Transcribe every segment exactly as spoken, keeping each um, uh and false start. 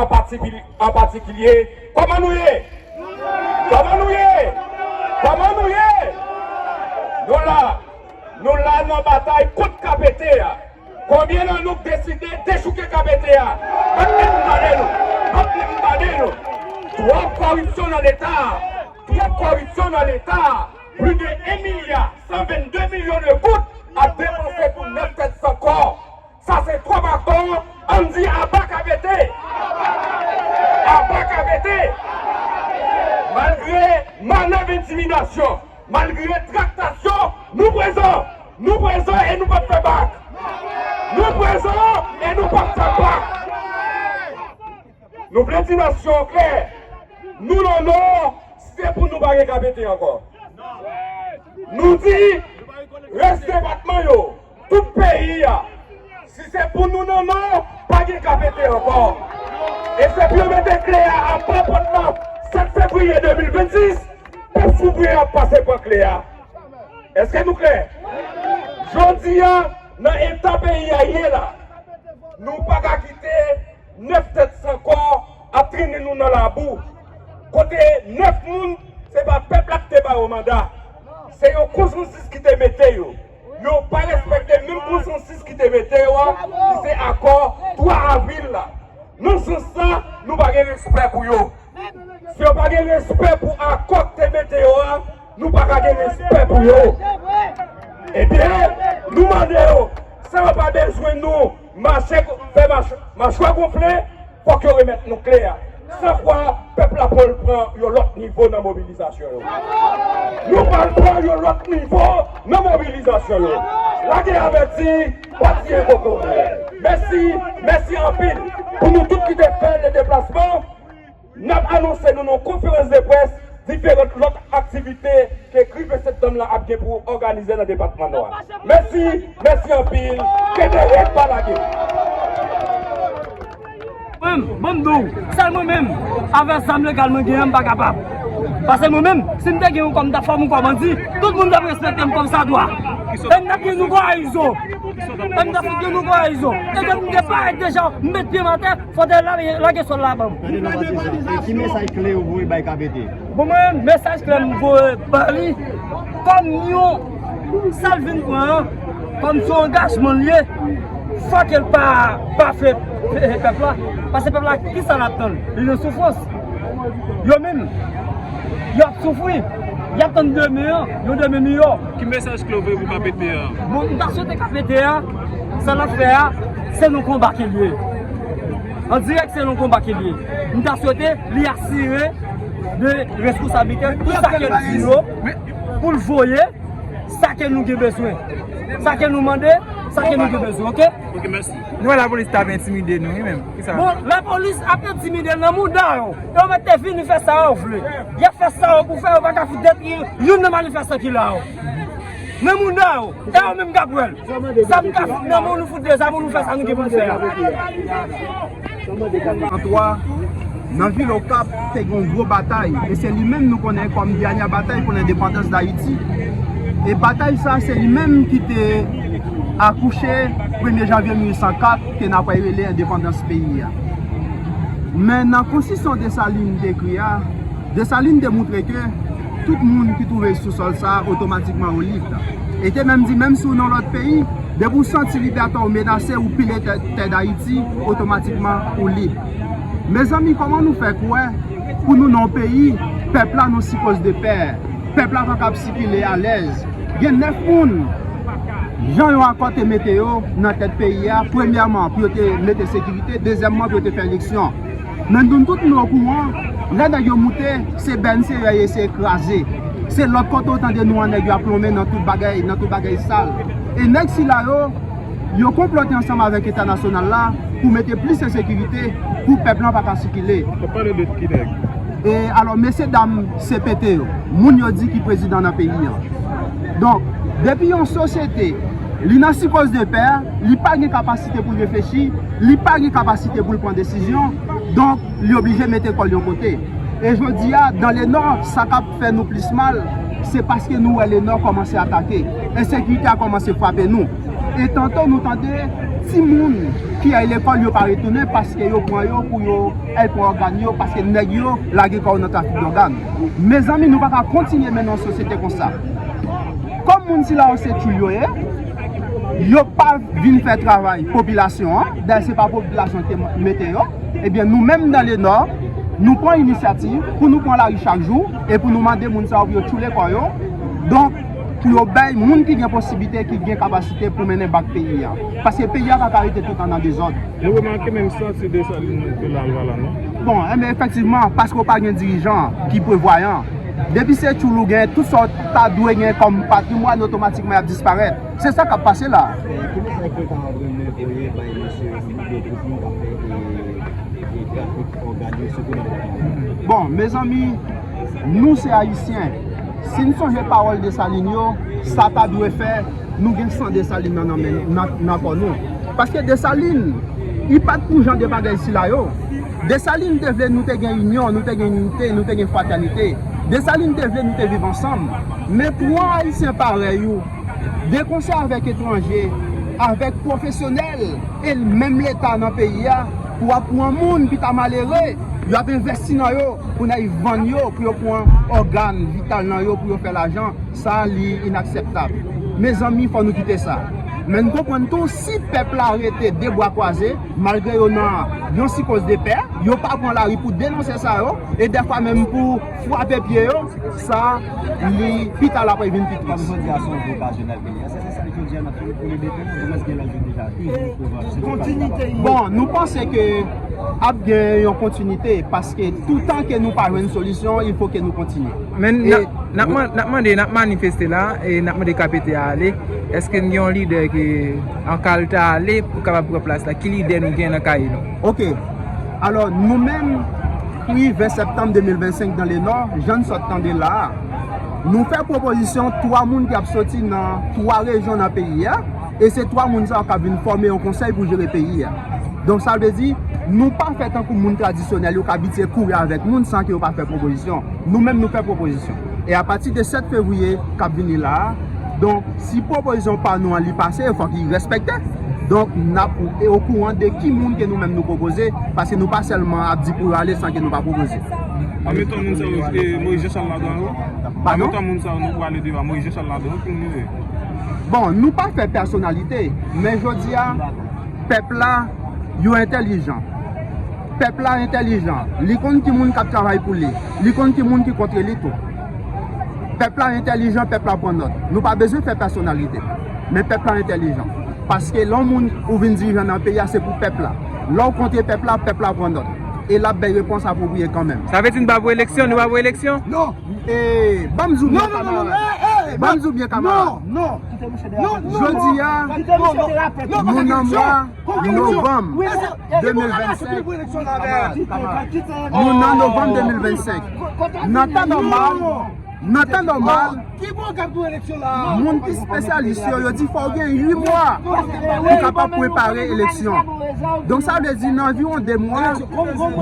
an patikil-, an patikilye, kòman nou ye? Kòman nou ye? Kòman nou ye? Nou la, nou la nan batay kont K P T a. Konbyen nan nou k deside dechouke K P T a? Bat men m tande nou. Bat men m tande nou. Twòp kòripsyon nan Leta a. Twòp kòripsyon nan Leta a. Plis de en milya san vennde milyon de goud ap depanse pou nèf tèt san kò. Sa se twòp akò. Ann di aba K P T. Aba K P T. Malgre manèv entimidasyon, malgre traktasyon, nou prezan. Nou prezan e nou p ap fè bak. Nou prezan e nou p ap fè bak. Nou vle di nasyon an klè. Nou nan Nò, si se pou nou pa gen K P T ankò. Nou di, rès depatman yo, tout peyi a, si se pou nou nan Nò, pa gen K P T ankò. E se pou yo mete kle a anba pòt la, sèt fevriye de mil vennsis, pèp souvren ap pase pran kle a. Èske nou klè? Jodi a, nan eta peyi a ye la, nou pa ka kite nèf tèt san kò ap trennen nou nan labou. Kote nèf moun, se pa pèp la ki te ba yo manda. Se yon konsansis ki te mete yo. Yo pa respekte menm konsansis ki te mete yo a, ki se akò twa avril la. Nan sans sa, nou pa gen respè pou yo. Si yo pa gen respè pou akò k te mete yo a, nou pa ka gen respè pou yo. Ebyen, nou mande yo, san yo pa bezwen nou mache, fè mach, machwa gonfle, fòk yo remèt nou kle a. San kwa, pèp la pral pran yon lòt nivo nan mobilizasyon yo. Nou pral pran yon lòt nivo nan mobilizasyon yo. Lage avèti, pati e koko. Mèsi, mèsi anpil pou nou tout ki te fè le deplasman. N ap anonse nou nan konferans de près diferan lòt aktivite ke Kripe Septanm lan ap gen pou òganize nan depatman Nò a. Mèsi, mèsi anpil, kenbe rèd pa lage. Mwen, ban m di w, sèl mwen menm, avèk zam legal mwen genyen, m pa kapab. Paske mwen menm, si m te gen yon kò, m t ap fòme yon kò bandi, tout moun t ap respekte m kòm sa dwa. E m t ap gen nou kò a izo. E m t ap gen nou kò a izo. E depi m te parèt deja, m met pye m atè, fò te lage, lage sòl la ban m. Tande nou pati sa. E ki mesaj kle ou voye bay K P T? Bon, mwen, mesaj kle m voye ba li, kòm yon, sa l vin pran an, kòm se yon angajman l ye, fòk l pa, pa fè, fè pèp la. Paske pèp la, ki sa l ap tann? Li nan soufrans. Yo menm, y ap soufri. Y ap tann demen an, yon demen miyò. Ki mesaj kle w voye pou K P T a? Bon, m ta swete K P T a, sa l ap fè a, se yon konba ke l ye. An dirèk, se yon konba ke l ye. M ta swete li asire de responsablite tout sa ke l di yo, pou l voye sa ke nou gen bezwen, sa ke nou mande, sa ke nou gen bezwen, oke? Ok, mèsi. Nou wè lapolis t ap entimide nou, wi menm. Ki sa? Bon, lapolis ap entimide nan mouda yo. Yo mèt te vini fè sa yo vle. Y ap fè sa yo pou fè, yo pa ka fout detwi youn nan manifestan ki la yo. Nan mouda yo. E yo menm k ap wè l. Sa m ka fout nan men nou fout de zam nou fè sa nou gen pou n fè a. An twa, nan vil Okap, te gen yon gwo batay, e se li menm nou konnen kòm dènye batay pou lendepandans Dayiti. E batay sa, se li menm ki te akouche premye janvye mil uit san kat, ke n ap rele endepandans peyi a. Men nan konstitisyon Desalin te ekri a, Desalin te montre ke tout moun ki twouve sou sòl sa a otomatikman yo lib. E te menm di, menm si w nan lòt peyi, depi w santi libète w menase, ou pile tè, tè Dayiti, otomatikman ou lib. Mezanmi, kòman nou fè kwè pou nou nan yon peyi, pèp la nou sipoze pè, pèp la pa kab sikile alèz? Gen nèf moun, jan yon akò te mete yo nan tèt peyi a, premyèman pou yo te mete sekirite, dezyèmman pou yo te fè eleksyon. Men nou tout nou okouran, lè nèg yo moute, se bèn se yo eseye kraze. Se lòt kote w tande nou an nèg yo ap lonmen nan tout bagay, nan tout bagay sal. E nèg sila yo, yo konplote ansanm avèk entènasyonal la pou mete plis ensekirite pou pèp lan pa ka sikile. W ap pale de ki nèg? E alò, mesye dam C P T yo, moun yo di ki prezidan nan peyi an. Donk, depi yon sosyete, li nan sipoze pè, li pa gen kapasite pou l reflechi, li pa gen kapasite pou l pran desizyon, donk, li oblije mete kò l yon kote. E jodi a, dans le Nord, sa k ap fè nou plis mal, se paske nou wè le Nord kòmanse atake. Ensekirite a kòmanse frape nou. E tanto nou tande Timoun ki al lekòl yo pa retounen paske yo pran yo pou yo al pran ògàn yo, paske nèg yo lage kò yo nan trafik dògàn. Mezanmi, nou pa ka kontinye mennen yon sosyete konsa. Kòm moun sila yo se tchoul yo ye, yo pa vin fè travay popilasyon an, dayè se pa popilasyon ki te mete yo, ebyen nou menm nan Lenò, nou pran inisyativ pou nou pran lari chak jou e pou nou mande moun sa yo pou yo tchoule kò yo. Donk, pou yo bay moun ki gen posiblite, ki gen kapasite pou mennen bak peyi a. Paske peyi a pa ka rete toutan nan dezòd. Nou remake menm santi Desalin te la lwa la, non? Bon, enben, efektivman, paske w pa gen dirijan ki prevwayan. Depi se tchoul ou gen, tout sa w ta dwe gen kòm patrimwàn, otomatikman y ap disparèt. Se sa k ap pase la. E ki mesaj ke w ta renmen voye bay mesye yo, oubyen gwoup nou k ap fè, e, e trafik ògàn yo, sitou nan depatman? Bon, mezanmi, nou se Ayisyen. Si n sonje pawòl Desalin yo, sa ta dwe fè nou gen san Desalin nan, nan, men- nan, nan kò nou. Paske Desalin, li pa t pou jan de bagay sila yo. Desalin te vle nou te gen inyon, nou te gen inite, nou te gen fratènite. Desalin te vle nou te viv ansanm. Men pran Ayisyen parèy ou, de konsè avèk etranje, avèk pwofesyonèl, e menm Leta nan peyi a, pou w ap pran moun pita malere, y ap envesti nan yo, pou n al vann yo, pou yo pran ògàn vital nan yo, pou yo fè lajan, sa li inakseptab. Mezanmi, fò nou kite sa. Men n konprann tou, si pèp la rete de bwa kwaze, malgre yo nan yon sikoz de pè, yo pa pran lari pou denonse sa yo, e dèfwa menm pou frape pye yo, sa li pita l ap vin pi tris. Kòm jodi a se yon vokasyon nan peyi a, se, se sa jodi a n ap fè pou nou defann, nou mwen gen lòt yo deja toujou pou kontinite. Bon, nou panse ke ap gen yon kontinite, paske toutan ke nou pa jwenn solisyon, il faut que nou kontinye. Men n ap, n ap man- n ap mande, n ap manifeste la, e n ap mande K P T a ale. Èske n gen yon lidè ke an kalte ale pou kapab pran plas la? Ki lidè nou gen nan kaye nou? Ok. Alò, nou menm, kri ven septanm de mil vennsenk nan Lenò, jan n sot tande la a, nou fè pwopozisyon twa moun ki ap soti nan twa rejyon nan peyi a, e se twa moun sa yo k ap vin fòme yon konsèy pou jere peyi a. Donk, sa vle di, nou pa fè tankou moun tradisyonèl yo k abitye kouri avèk moun san ke yo pa fè pwopozisyon. Nou menm, nou fè pwopozisyon. E apati de sèt fevriye k ap vini la a, donk, si pwopozisyon pa nou an li pase, fòk li respekte. Donk, n ap okouran de ki moun ke nou menm nou pwopoze, paske nou pa sèlman ap di pou yo ale san ke nou pa pwopoze. Anmetan moun sa yo, e, Moïse Jean Charles ladan yo? Padon? Anmetan moun sa yo nou pwale devan Moïse Jean Charles ladan yo, ki moun yo ye? Bon, nou pa fè pèsonalite, men jodi a, pèp la, yo entèlijan. Pèp la entèlijan. Li konn ki moun k ap travay pou li. Li konn ki moun ki kontre li tou. Pèp la entèlijan, pèp la pran nòt. Nou pa bezwen fè pèsonalite. Men pèp la entèlijan. Paske lè yon moun ou vin dirijan nan peyi a, se pou pèp la. Lè w kontre pèp la, pèp la pran nòt. E l ap bay repons apwopriye kanmenm. Sa vle di n pa pou eleksyon, nou pa pou eleksyon? Non. E, ban m di w byen, kamarad. Ban m di w byen, kamarad. Non, non. Jodi a, nou nan mwa novanm de mil vennsenk. Nou nan novanm de mil vennsenk. Nan tan nòmal, nan tan nòmal, moun ki espesyalis yo, yo di fò w gen uit mwa pou kapab prepare eleksyon. Donk, sa vle di, nan anviwon de mwa,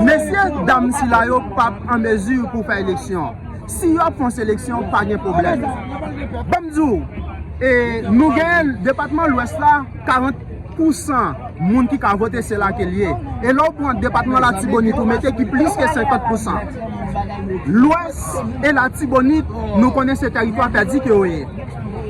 mesye dam sila yo p ap an mezi pou fè eleksyon. Si yo ap fè yon seleksyon, pa gen pwoblèm. Ban m di w, e, nou genyen depatman Lwès la, karant pousan moun ki ka vote, se la ke l ye. E lè w pran depatman Latibonit, ou mete ki plis ke senkant pousan. Lwès e Latibonit, nou konnen se tèritwa pèdi ke yo ye.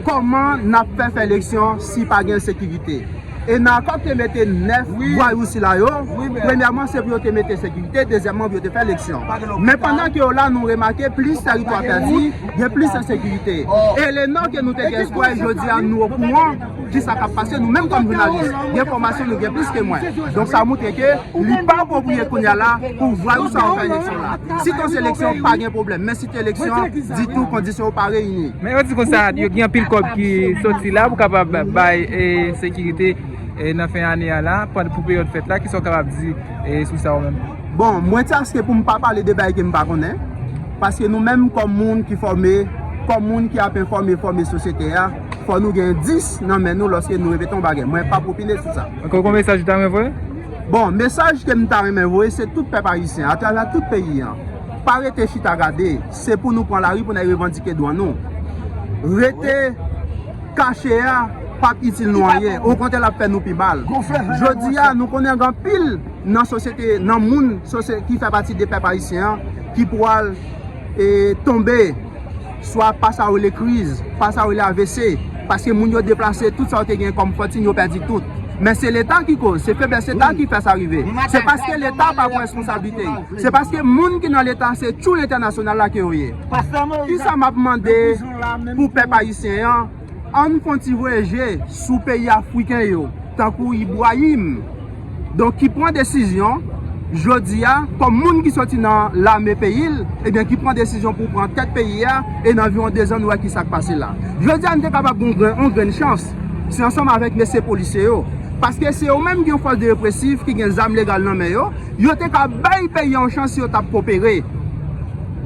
Kòman n ap fè fè eleksyon si pa gen sekirite? E nan akò ki te mete nèf vwayou sila yo, premyèman, se pou yo te mete sekirite, dezyèmman, pou yo te fè eleksyon. Men pandan ke yo la, nou remake plis tèritwa pèdi, gen plis ensekirite. E Lenò ke nou te gen espwa, jodi a, nou okouran kisa k ap pase, nou menm kòm jounalis, gen fòmasyon, nou gen plis ke mwen. Donk, sa montre ke li pa apwopriye kounye a la pou vwayou sa yo fè eleksyon la. Si t yon seleksyon, pa gen pwoblèm. Men si t eleksyon, ditou, kondisyon yo pa reyini. Men yo di konsa, yo gen anpil kòb ki soti la pou kapab bay, e, sekirite, e, nan fen ane a la, pandan, pou peryòd fèt la, kisa w kapab di, e, sou sa ou menm? Bon, mwen te achte pou m pa pale de bagay ke m pa konnen, paske nou menm kòm moun ki fòme, kòm moun ki ap enfòme, fòme sosyete a, fò nou gen endis nan men nou lòske nou repete yon bagay. Mwen p ap opine sou sa. Ankò yon mesaj ou ta renmen voye? Bon, mesaj ke m ta renmen voye, se tout pèp ayisyen, atravè tout peyi an. Pa rete chita gade, se pou nou pran lari pou n al revandike dwa nou. Rete kache a, p p ap itil nou anyen. Okontrè, l ap fè nou pi mal. Jodi a, nou konnen gen anpil nan sosyete, nan moun sosye- ki fè pati de pèp ayisyen an, ki pral e, tonbe, swa pa sa yo rele kriz, pa sa yo rele A V C, paske moun yo deplase, tout sa yo te gen kòm fòtin, yo pèdi tout. Men se Leta ki koz, se feblès Leta ki fè sa rive. Se paske Leta pa pran responsablite. Se paske moun ki nan Leta se tchoul entènasyonal la ke yo ye. Kisa m ap mande pou pèp ayisyen an? Ann fè yon ti voye je sou peyi afriken yo, tankou Ibrahim. Donk, ki pran desizyon, jodi a, kòm moun ki soti nan lame peyi l, ebyen, ki pran desizyon pou pran tèt peyi a, e nan anviwon de zan, nou wè ki sa k pase la. Jodi a, n te kapab gen yon grenn, yon grenn chans, se ansanm avèk mesye polisye yo. Paske se yo menm ki yon fòs de represif, ki gen zam legal nan men yo, yo te ka bay peyi a yon chans si yo t ap kopere.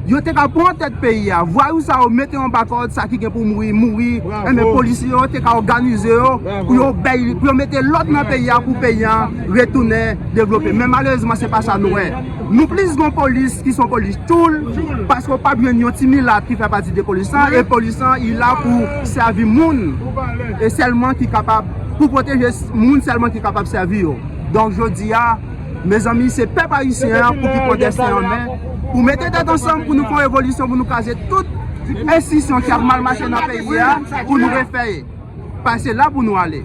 Yo te ka pran tèt peyi a. Vwayou sa yo mete yon bakòd, sa ki gen pou mouri, mouri. Enben, polisye yo te ka òganize yo pou yo bay, pou yo mete lòd nan peyi a, pou peyi a retounen devlope. Men malerezman, se pa sa nou wè. Nou plis gen yon polis ki se yon polis tchoul, paske w p ap jwenn yon ti milat ki fè pati de polis lan, e polis lan, li la pou sèvi moun, e sèlman ki kapab, pou pwoteje moun sèlman ki kapab sèvi yo. Donk, jodi a, mezanmi, se pèp ayisyen an pou ki pran desten an men, pou mete tèt ansanm, pou nou fè yon revolisyon, pou nou kraze tout enstitisyon ki ap mal mache nan peyi a, pou nou refè. Paske se la pou nou ale.